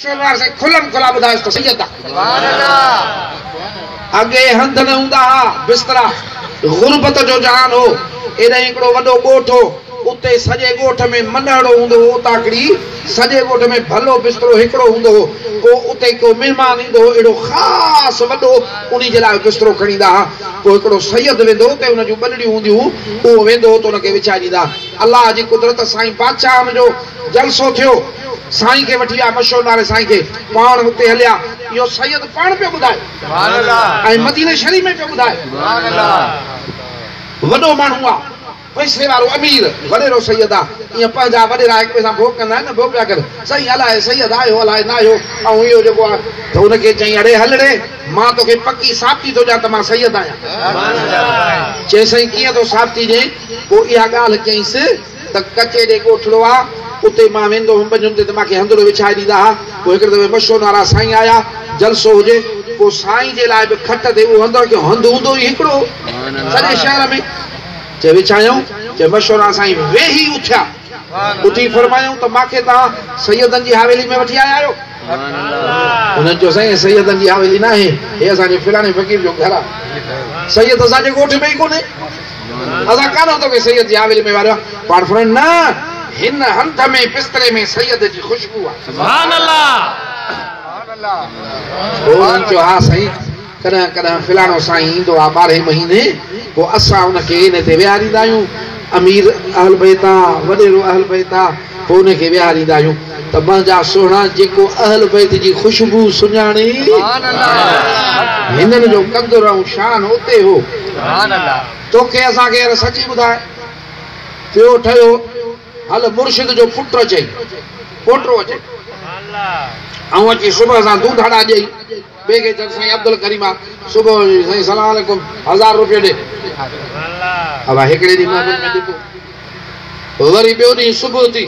سائين کلم کلا ٻڌايس ته سيد آ. اڳي هنڌ نه هوندا ها، بسترا. غربت جو جهان هو. ايڏانهن هڪڙو وڏو ڳوٺ هو. اتي سڄي ڳوٺ ۾ منهڙو هوندو هو. اوطاقڙي سڄي ڳوٺ ۾ ڀلو بسترو هڪڙو هوندو هو. پوء اتي ڪو مهمان ايندو هو اهڙو خاص وڏو، انهي جي لاء بسترو کڻي ايندا ها. پوء هڪڙو سيد ويندو هو، اتي ان جون ٻنڙيون هونديون هيون، اهو ويندو هو ته ان کي وڇائي ڏيندا ها. الله جي قدرت سائين بادشاهن جو جلسو ٿيو، سائين کي وٺي ويا مشهور واري سائين کي، پاڻ اتي هليا، اهو سيد پاڻ پيو ٻڌائي ۽ مديني شريف ۾ پيو ٻڌائي، وڏو ماڻهو آ، پئسي وارو امير وڏيرو سيد آ، ائين پنهنجا وڏيرا هڪ ٻئي سان ڀوڳ ڪندا آهن نه، ڀوڳ پيا ڪن، سائين الائي سيد آهيو الائي ناهيو، ۽ اهو جيڪو آ ته ان کي چئين اڙي هل ڙي مان توکي پڪي ثابتي ٿو ڏيان ته مان سيد آهيان. چئي سائين ڪيئن ٿو ثابتي ڏئين؟ پوء اها ڳالهه ڪيائينس ته ڪچي ڏي ڳوٺڙو آ، اتي مان ويندو هئم ٻنين تي ته مان کي هنڌڙو وڇائي ڏيندا ها. پوء هڪڙي دفعي مشهور وارا سائين آيا، جلسو هجي، پوء سائين جي لاء به کٽ تي اهو هنڌ رکيو، هنڌ هوندو ئي هڪڙو هو سڄي شهر ۾. چي وڇايائون، چي مشهور وارا سائين ويهي اٿيا، اٿي فرمايائون ته مان کي توهان سيدن جي حويلي ۾ وٺي آيا آهيو؟ انهن چيو سائين هي سيدن جي حويلي ناهي، هي اسان جي فلاڻي فقير جو گهر آ. سيد اسان جي ڳوٺ ۾ ئي ڪونهي. اسان ڪاڏانهن توکي سيد جي حويلي ۾ واريو آ؟ پاڻ فرمايو نه، هن هنڌ ۾ بستري ۾ سيد جي خوشبو آ. سبحان الله. پوء انهن چيو ها سائين، ڪڏهن ڪڏهن فلاڻو سائين ايندو آ ٻارهين مهيني، پوء اسان ان کي ان تي ويهاريندا آهيون، امير اهل بيت آ، وڏيرو اهل بيت آ، پوء ان کي ويهاريندا آهيون ته منهنجا سهڻا جيڪو اهل بيت جي خوشبو سڃاڻي، هنن جو قدر ۽ شان اتي هو. توکي اسان کي يار سچي ٻڌاء، ٿيو ٺهيو، هل مرشد جو پٽ اچئي، پوٽو اچئي، ۽ اچي صبح سان دونڌاڙا ڏيئي. ٻئي کي چئه سائين عبدالڪريم آ، صبح جو سائين سلام عليڪم، هزار روپيو ڏي. ابا هڪڙي ڏينهن محفل ۾ ڏتو، وري ٻيو ڏينهن صبح ٿي،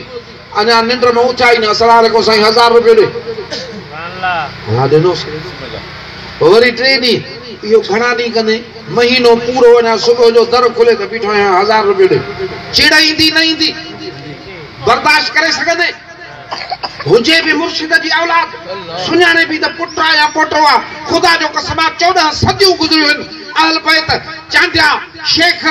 اڃا ننڊ مان اٿيا ئي نه، السلام عليڪم سائين هزار روپيو ڏي. ها ڏنوس. وري ٽئين ڏينهن، اهو گهڻا ڏينهن ڪندين، مهينو پورو اڃا صبح جو در کلي ته بيٺو آهيان هزار روپيو ڏي. چڙ ايندي نه ايندي؟ برداشت ڪري سگهندين؟ هجي به مرشد جي اولاد، سڃاڻي به ته پٽ آ يا پوٽو آ. خدا جو قسم آ 14 صديون گذريون هن، اهل بيت، چانڊيا، شيخ،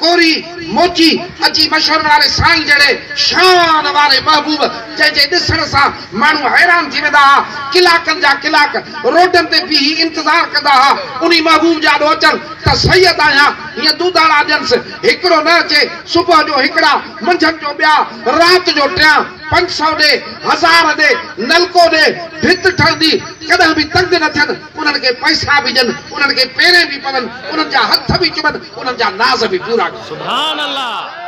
ڪوري، موچي، اچي مشورن واري سائين جهڙي شان واري محبوب جنهن جي ڏسڻ سان ماڻهو حيران ٿي ويندا ها، ڪلاڪن جا ڪلاڪ روڊن تي بيهي انتظار ڪندا ها، انهي محبوب جي آڏو اچن ته سيد آهيان، هيئن دوداڙا ڏينس، هڪڙو نه اچي، صبح جو هڪڙا، منجهند جو ٻيا، رات جو ٽيان، 500 ڏي، 1000 ڏي، نلڪو ڏي، ڀت ٺهندي، ڪڏهن به تنگ نه ٿين، انهن کي پئسا به ڏين، انهن کي پيرين به پون، انهن جا هٿ به چمن، انهن جا ناز به پورا ڪن. سبحان الله.